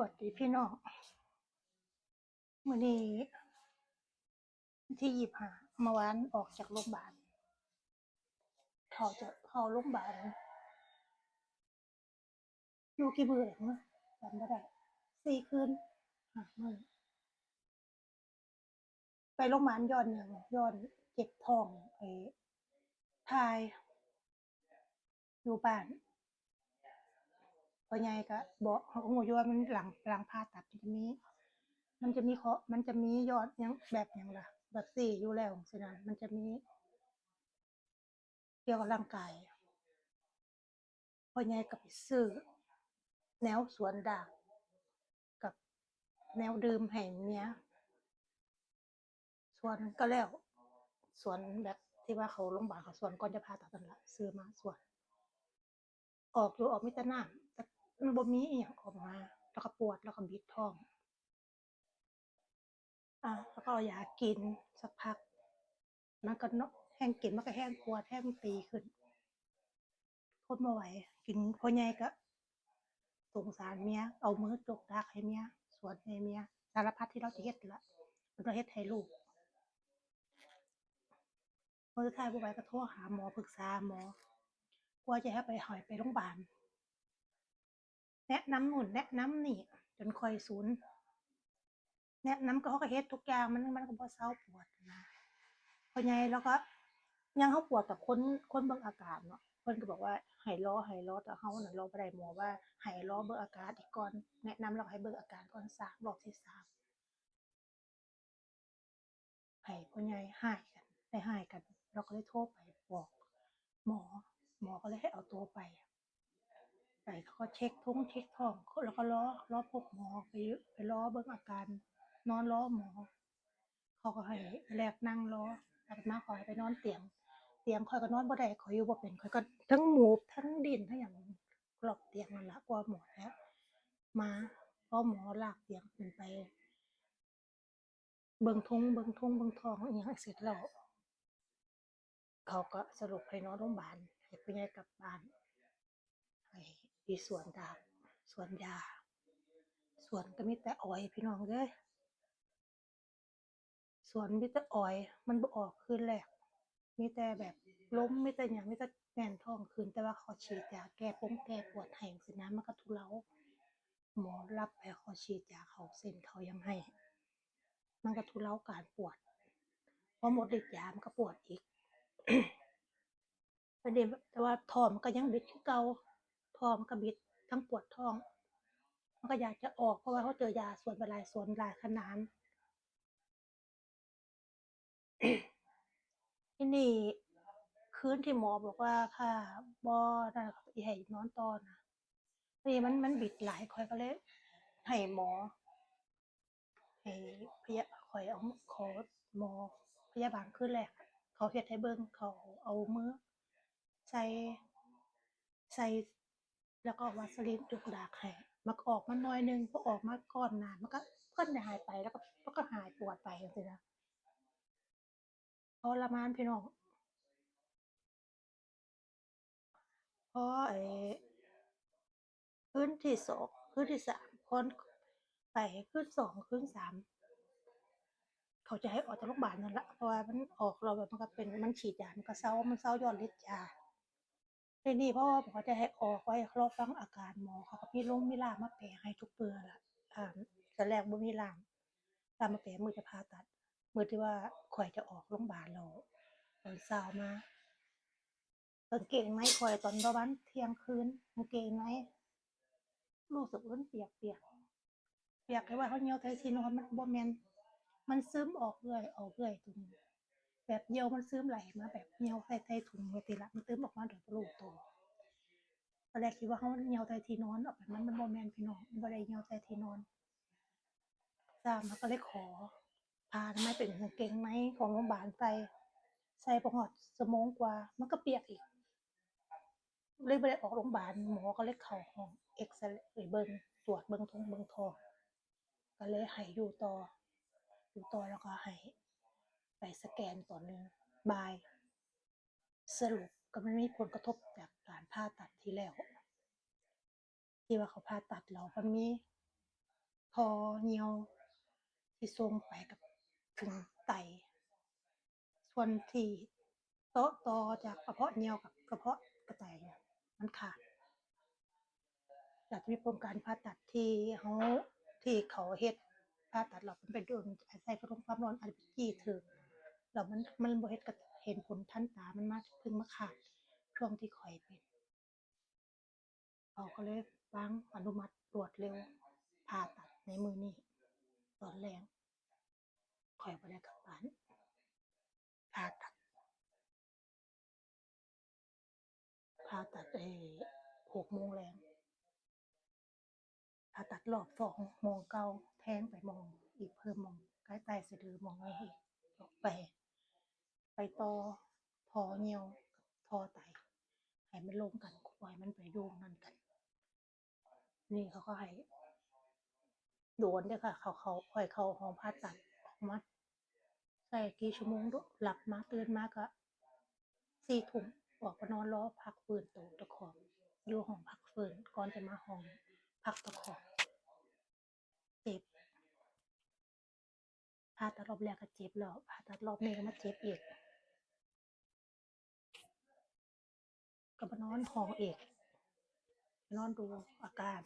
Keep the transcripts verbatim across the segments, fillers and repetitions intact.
วัสดีพี่น้อง มื้อนี้วันที่ยี่สิบห้า เมื่อวานออกจากโรงพยาบาล เขาจะเข้าโรงพยาบาล อยู่กี่มื้อแล้วนะ จำบ่ได้ สี่คืน ห้ามื้อ ไปโรงพยาบาลย้อนหยัง ย้อนเจ็บท้อง ไอ้ ถ่าย อยู่บ้าน พ่อใหญ่ก็บอก เขาก็ฮู้อยู่ว่ามันหลัง หลังผ่าตัดมันจะมี มันจะมีเคราะห์ มันจะมียอดหยัง แบบหยังล่ะ แบบสี่อยู่แล้วจังซี้นะ มันจะมี เกี่ยวกับร่างกาย พ่อใหญ่ก็ไปซื้อแนวสวนดาก กับแนวดื่มให้เมีย สวนก็แล้ว สวนแบบที่ว่าเขาโรงพยาบาลเขาสวนก่อนจะผ่าตัดนั่นล่ะ ซื้อมาสวน ออกอยู่ ออกมีแต่น้ำ แต่มันบ่มีอีหยังออกมา แล้วก็ปวด แล้วก็บิดท้อง อ่ะ แล้วก็เอายากินสักพัก มันก็เนาะ แฮงกินมันก็แฮงปวด แฮงตีขึ้น ทนบ่ไหว กิน พ่อใหญ่ก็สงสารเมีย เอามือจกดากให้เมีย สวนให้เมีย สารพัดที่เราจะเฮ็ดละ มันก็เฮ็ดให้ลูก มื้อสุดท้ายบ่ไหวก็โทรหาหมอ ปรึกษาหมอ กว่าจะให้ไป ให้ไปโรงพยาบาล แนะนำนู่นแนะนำนี่ จนค่อยสูน แนะนำก็ เขาก็เฮ็ดทุกอย่าง มัน มันก็บ่เซาปวดนะ พ่อใหญ่แล้วก็ ยังเฮาปวดกับคน คนเบิ่งอาการเนาะ เพิ่นก็บอกว่าให้รอ ให้รอ แต่เฮาน่ะรอบ่ได้ หมอว่าให้รอเบิ่งอาการอีกก่อน แนะนำแล้วก็ให้เบิ่งอาการก่อน สาม รอบที่สาม ให้พ่อใหญ่หายกัน ได้หายกัน เราก็เลยโทรไปบอกหมอ หมอก็เลยให้เอาตัวไป ไปเขาก็เช็คท้องเช็คท้อง แล้วก็รอ รอพบหมอ ไป ไปรอเบิ่งอาการ นอนรอหมอ เขาก็ให้แลกนั่งรอ แล้วก็มาขอให้ไปนอนเตียง เตียงข้อยก็นอนบ่ได้ ข้อยอยู่บ่เป็น ข้อยก็ทั้งหมูบทั้งดิ้นทั้งหยังรอบเตียงนั่นล่ะ กว่าหมอจะมา พอหมอลากเตียงขึ้นไป เบิ่งท้อง เบิ่งท้อง เบิ่งท้องอีหยังเสร็จแล้ว เขาก็สรุปให้นอนโรงพยาบาล ให้พ่อใหญ่กลับบ้าน ให้ไปสวนดาก สวนยา สวนก็มีแต่ออย พี่น้องเอ้ย สวนมีแต่ออย มันบ่ออกคืนแรก มีแต่แบบลม มีแต่หยัง มีแต่แน่นท้องขึ้น แต่ว่าเขาฉีดยาแก้ปงแก้ปวดให้จังซี้นะ มันก็ทุเลา หมอรับไป เขาฉีดยาเข้าเส้นเข้าหยังให้ มันก็ทุเลาการปวด พอหมดฤทธิ์ยามันก็ปวดอีก ประเด็น แต่ว่าท้องมันก็ยังบิดคือเก่า ท้องมันก็บิด ทั้งปวดท้อง มันก็อยากจะออก เพราะว่าเขาเจอยาสวนไปหลายสวนหลายขนาด ทีนี้คืนที่หมอบอกว่า "ค่ะ บ่ นั่น สิให้นอนต่อนะ" นี่มัน มันบิดหลาย ข้อยก็เลยให้หมอ ให้พยา ข้อยเอา ขอหมอพยาบาลคืนแรก เขาเฮ็ดให้เบิ่ง เขาเอามือใส่ ใส่ แล้วก็เอาวาสลีนจุกดากให้ มันก็ออกมาหน่อยหนึ่ง พอออกมาก้อนหนา มันก็ มันก็หายไป แล้วก็ มันก็หายปวดไปจังซี้นะ ทรมานพี่น้อง พอไอ้ คืนที่สอง คืนที่สาม ก่อนไปคืนสอง คืนสาม เขาจะให้ออกจากโรงพยาบาลนั่นละ เพราะว่ามันออกแล้วแบบมันก็เป็น มันฉีดยา มันก็เซา มันเซายอดฤทธิ์ยา ทีนี้พอเขาจะให้ออก ไว้รอฟังอาการหมอ เขาก็มีลงมีลามาแปะให้ทุกมื้อละ อ่า ตอนแรกบ่มีลา ลามาแปะมื้อจะผ่าตัด มื้อที่ว่าข้อยจะออกโรงพยาบาลแล้ว ตอนเช้ามา กางเกงในข้อยตอนประมาณเที่ยงคืน กางเกงใน รู้สึกว่ามันเปียกๆ เปียก คือว่าเขาเหี่ยวใส่ที่นอน มันบ่แม่น มันซึมออกเรื่อย ออกเรื่อยตรงนี้ แบบเหี่ยวมันซึมไหลมา แบบเหี่ยวใส่ ใส่ถุงไว้ติละ มันซึมออกมาโดยบ่รู้ตัว ตอนแรกคิดว่าเขาเหี่ยวใส่ที่นอน ออกไปมัน มันบ่แม่นพี่น้อง มันบ่ได้เหี่ยวใส่ที่นอน จ้า มันก็เลยขอผ้าอนามัยเป็นกางเกงในของโรงพยาบาลใส่ ใส่บ่ฮอดชั่วโมงกว่า มันก็เปียกอีก เลยบ่ได้ออกโรงพยาบาล หมอก็เลยเข้าห้องเอ็กซเรย์เบิ่ง ตรวจเบิ่งท้องเบิ่งท้อง ก็เลยให้อยู่ต่อ อยู่ต่อแล้วก็ให้ไปสแกนตอนบ่าย สรุปก็มันมีผลกระทบจากการผ่าตัดที่แล้ว ที่ว่าเขาผ่าตัดแล้วมันมี ท่อเยี่ยวที่ส่งไปกับถึงไต ส่วนที่เตาะต่อจากกระเพาะเยี่ยวกับกระเพาะกระไตเนี่ยมันขาด อยากจะมีโครงการผ่าตัดที่เขาที่เขาเฮ็ดผ่าตัดเราเป็นไปโดนใส่กระทงความร้อนอาจจะไปจี้ถืกเรามันมันบ่เฮ็ดกะเห็นผลทันตามันมาเพิ่งมาขาดช่วงที่ข่อยเป็นเขาก็เลยวางอนุมัติรวดเร็วผ่าตัดในมื้อนี้ตอนแลงข่อยบ่ได้กลับบ้านผ่าตัด ผ่าตัดเออหกโมงแลงผ่าตัดรอบสองหม่องเก่าแทงไปหม่องอีกเพิ่มหม่องใกล้ใต้สะดือหม่องนี้อีกออกไป ไปต่อท่อเยี่ยวกับท่อไตให้มันลงกันบ่ให้มันไปโยงนั่นกัน นี่เขาก็ให้โดนเด้อค่ะ เขาเขาข่อยเข้าห้องผ่าตัดออกมาใส่กี่ชั่วโมงดุหลับมาตื่นมาก็สี่ทุ่มออกไปนอนรอพักฟื้นโตเจ้าของอยู่ห้องพักฟื้นก่อนจะมาห้องพักเจ้าของเจ็บผ่าตัดรอบแรกก็เจ็บแล้วผ่าตัดรอบนี้ก็มาเจ็บอีก ก็มานอนห้องอีกนอนดูอาการ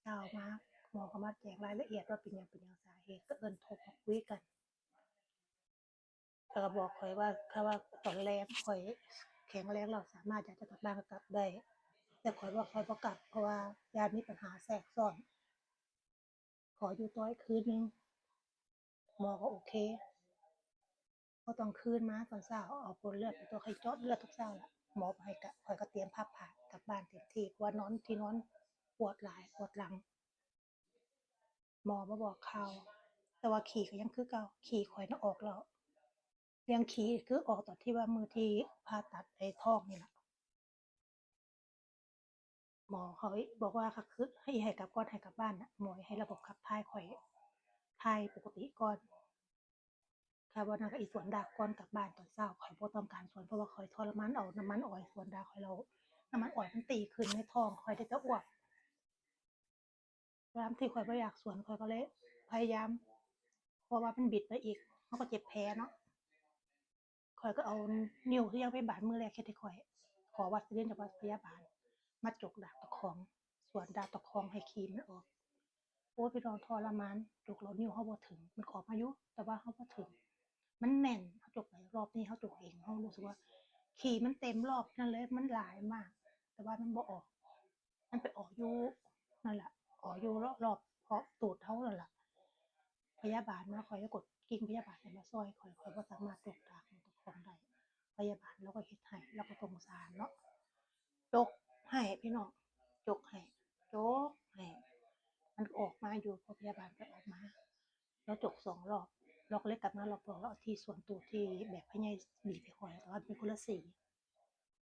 เช้ามาหมอก็มาแจ้งรายละเอียดว่าเป็นหยังเป็นหยังสาเหตุก็เอิ้นโทรมาคุยกันแล้วก็บอกข่อยว่าถ้าว่าตอนแลงข่อยแข็งแรงแล้วสามารถอยากจะกลับบ้านก็กลับได้ แต่ข่อยว่าข่อยบ่กลับเพราะว่าย้านมีปัญหาแทรกซ้อน ขออยู่ต่ออีกคืนหนึ่งหมอก็โอเคก็ต้องคืนมาตอนเช้าเอาผลเลือดไปตรวจให้เจาะเลือดทุกเช้าละหมอบอกให้กะข่อยก็เตรียมพับผ้ากลับบ้านเต็มที่เพราะว่านอนที่นอนปวดหลายปวดหลัง หมอมาบอกข่าวแต่ว่าขี่ก็ยังคือเก่าขี่ข่อยน่ะออกแล้วเรื่องขี่คือออกตอนที่ว่ามือที่ผ่าตัดไอ้ท้องนี่แหละ หมอเขาบอกว่าค่ะคือให้ให้กลับก่อนให้กลับบ้านน่ะหมอให้ระบบขับถ่ายข่อยถ่ายปกติก่อนค่ะว่านั่นก็อีสวนดากก่อนกลับบ้านตอนเช้าข่อยบ่ต้องการสวนเพราะว่าข่อยทรมานเอาน้ำมันออยล์สวนดากข่อยเราน้ำมันออยล์มันตีขึ้นในท้องข่อยได้แต่อ้วกยามที่ข่อยบ่อยากสวนข่อยก็เลยพยายามเพราะว่ามันบิดไปอีกมันก็เจ็บแผลเนาะ ข่อยก็เอานิ้วที่ยังไปบาดมือแรกเฮ็ดให้ข่อย ขอวัสลินจากพยาบาลมาจกดากตะของสวนดากตะของให้ขีมันออกโอ้ยพี่น้องทรมานจกเรานิ้วเขาบ่ถึงมันขอมาอยู่แต่ว่าเขาบ่ถึงมันแน่นเขาจกไปรอบนี้เขาจกเองเขารู้สึกว่าขีมันเต็มรอบนั่นเลยมันหลายมาก แต่ว่ามันบ่ออก มันไปออกอยู่นั่นแหละออกอยู่รอบๆเพราะตูดเขานั่นแหละพยาบาลมาคอยกดกิ่งพยาบาลมาซอยคอยคอยว่าสามารถตกตาของตะของได้พยาบาลเราก็เฮ็ดให้เราก็สงสารเนาะจกให้พี่น้องจกให้จกให้มันออกมาอยู่พอพยาบาลไปออกมาเราจกสองรอบเราก็เลยกลับมารอบสองเราเอาที่ส่วนตัวที่แบบพยาบีบไปคอยแต่ว่าเป็นคนละสี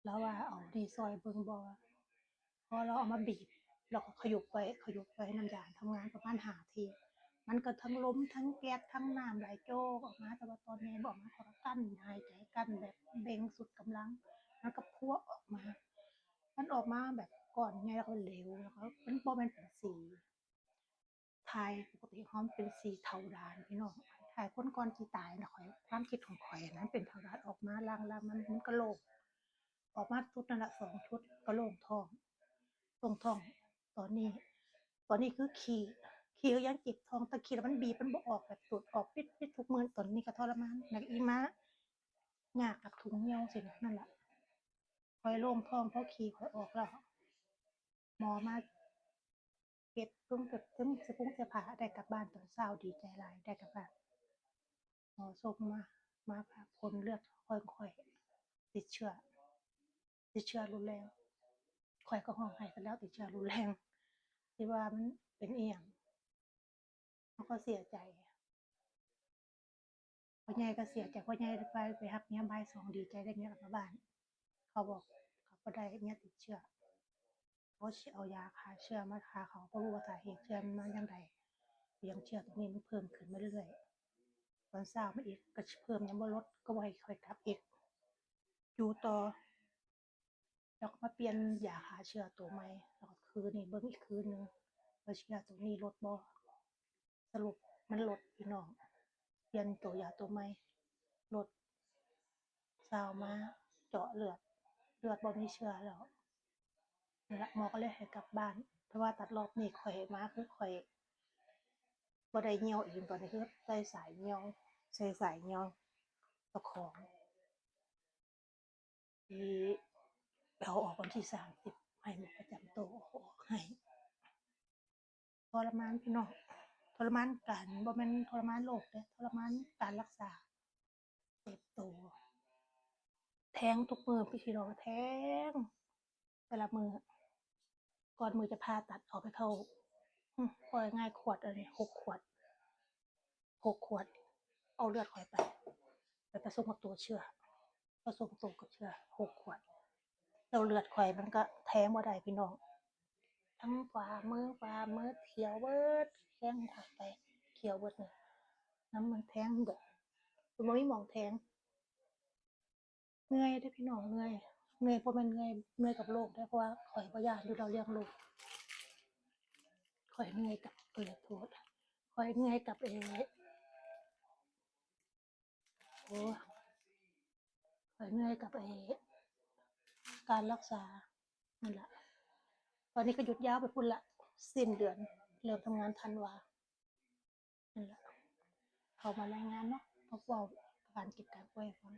แล้วว่าเอานี่ซอยเบิ่งบ่พอเราเอามาบีบเราก็ขยุบไปขยุบไปน้ำยาทำงานประมาณห้าทีมันก็ทั้งลมทั้งแก๊สทั้งน้ำไหลโจกออกมาแต่ว่าตอนนี้บอกมาขอกั้นหายใจกั้นแบบเบ่งสุดกำลังมันก็พัวออกมา มันออกมาแบบก้อนใหญ่แล้วก็เหลวแล้วก็มันบ่แม่นเป็นสี ถ่ายปกติเขามันเป็นสีเทาดานพี่น้องถ่ายคนก่อนที่ตายนะข่อยความคิดของข่อยนั้นเป็นเทาดานออกมาล่างๆมันมันกะโหลกออกมาชุดนั่นละสองชุดกะโหลกท้องตรงท้องตอนนี้ ตอนนี้คือขี้ขี้ก็ยังเจ็บท้องแต่ขี้แล้วมันบีบมันบ่ออกแบบสุดออกปิดปิดทุกมื้อตอนนี้ก็ทรมานหนักอีมายากกับถุงเหี่ยวสินะนั่นแหละข่อยโล่งท้องเพราะขี้ข่อยออกแล้วหมอมา เก็บเพิ่งเก็บเพิ่งเสื้อผงเสื้อผ้าได้กลับบ้านตอนเช้าดีใจหลายได้กลับบ้านหมอส่งมามาผลเลือดค่อยค่อยติดเชื้อติดเชื้อรุนแรงค่อยก็ห้องไห้กันแล้วติดเชื้อรุนแรงที่ว่ามันเป็นเอียงเขาก็เสียใจพ่อใหญ่ก็เสียใจพ่อใหญ่ไปไปหักเมียบ่ายสองดีใจได้เมียกลับมาบ้าน เขาบอกเขาก็ได้เมียติดเชื้อเขาสิเอายาฆ่าเชื้อมาทาเขาก็รู้ว่าสาเหตุเชื้อมันมาอย่างไรยังเชื้อตัวนี้มันเพิ่มขึ้นมาเรื่อยๆตอนเช้ามาอีกก็เพิ่มยังบ่ลดก็บ่ให้ค่อยกลับอีกอยู่ต่อแล้วก็มาเปลี่ยนยาฆ่าเชื้อตัวใหม่แล้วก็คืนนี้เบิ่งอีกคืนหนึ่งว่าเชื้อตัวนี้ลดบ่ สรุปมันลดพี่น้อง เปลี่ยนตัวยาตัวใหม่ ลด เช้ามาเจาะเลือด เลือดบ่มีเชื้อแล้ว นั่นละ หมอก็เลยให้กลับบ้าน เพราะว่าตัดรอบนี้ข่อยมาคือข่อยบ่ได้เหี่ยวเอง ตอนนี้คือใส่สายเหี่ยว ใส่สายเหี่ยวเจ้าของ ที่เอาออกวันที่สามสิบ ให้หมอประจำตัวเอาออกให้ ทรมานพี่น้อง ทรมานการ บ่แม่นทรมานโรคเด้ ทรมานการรักษา เจ็บตัว แท้งทุกมื้อพี่น้อง แท้ง แต่ละมื้อ ก่อนมื้อจะผ่าตัดเอาไปเข้า อืม ว่าง่าย ขวดอันนี้ หกขวด หกขวด เอาเลือดข่อยไป ไปผสมกับตัวเชื้อ ผสมตัวกับเชื้อ หกขวด แล้วเลือดข่อยมันก็แท้งบ่ได้พี่น้อง ทั้งฝ่ามือ ฝ่ามือเขียวเบิด แท้งข่อยไป เขียวเบิดเลย น้ำมันแท้งเบิด มันบ่มีหม่องแท้ง เมื่อยเด้อพี่น้อง เมื่อย เมื่อย บ่แม่นเมื่อย เมื่อยกับโรคเด้อ เพราะว่าข่อยบ่ย้านอยู่แล้วเรื่องโรค ข่อยเมื่อยกับ เออ โทษ ข่อยเมื่อยกับ เออ โอ้ ข่อยเมื่อยกับ เออ การรักษา นั่นล่ะ ตอนนี้ก็หยุดยาวไปพุ้นละ สิ้นเดือน เริ่มทำงานธันวา นั่นล่ะ เขามารายงานเนาะ เขาเว้าอาการเจ็บการป่วยให้ฟัง